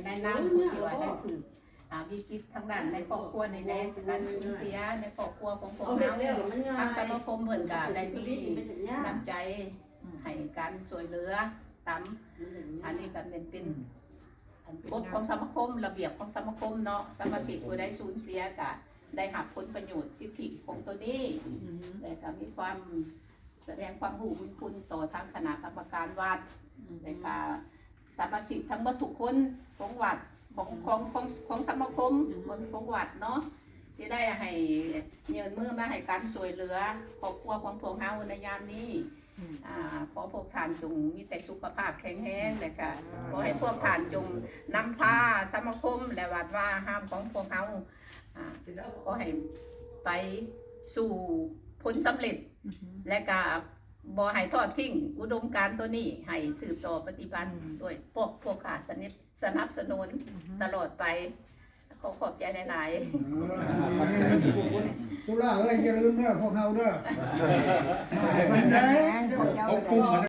ໃນນາມຜູ້ທີ່ວ່າໄດ້ຖືກ ອ່າ ວິກິດທາງດ້ານໃນຄອບຄົວນີ້ແຫຼະ ການສູນເສຍໃນຄອບຄົວຂອງພວກເຮົາ ທາງສະມາຄົມເພິ່ນກະໄດ້ມີນ້ຳໃຈໃຫ້ການຊ່ວຍເຫຼືອຕາມ ອັນນີ້ກະແມ່ນເປັນ ອັນ ກົດຂອງສະມາຄົມ ລະບຽບຂອງສະມາຄົມເນາະ ສະມາຊິກຜູ້ໃດສູນເສຍກະໄດ້ຮັບຜົນປະໂຫຍດສິດທິຂອງໂຕນີ້ ແລະກະມີຄວາມ ສະແດງຄວາມຮູ້ບຸນຄຸນຕໍ່ທາງຄະນະກຳມະການວັດ ແລະກະສະມາຊິກທັງໝົດທຸກຄົນຂອງວັດ ຂອງ ຂອງ ຂອງ ຂອງສະມາຄົມ ຂອງ ຂອງວັດເນາະ ທີ່ໄດ້ໃຫ້ຍື່ນມືມາໃຫ້ການຊ່ວຍເຫຼືອຄອບຄົວຂອງພວກເຮົາໃນຍາມນີ້ ອາ ຂໍພວກທ່ານຈົ່ງມີແຕ່ສຸຂະພາບແຂງແຮງ ແລະກະຂໍໃຫ້ພວກທ່ານຈົ່ງນຳພາສະມາຄົມ ແລະວັດວາອາຮາມຂອງພວກເຮົາ ອາ ຂໍໃຫ້ໄປສູ່ຜົນສຳເລັດ ແລະກະບໍ່ໃຫ້ທອດຖິ້ມອຸດົມການໂຕນີ້ ໃຫ້ສືບຕໍ່ປະຕິບັດດ້ວຍພວກ ພວກຂ້າສະໜັບ ສະໜັບສະໜູນຕະຫຼອດໄປ. ຂໍຂອບໃຈຫຼາຍໆ. ຕຸລາເອີຍ ຢ່າລືມເດີພວກເຮົາເດີ ເຂົາກຸ່ມມັນ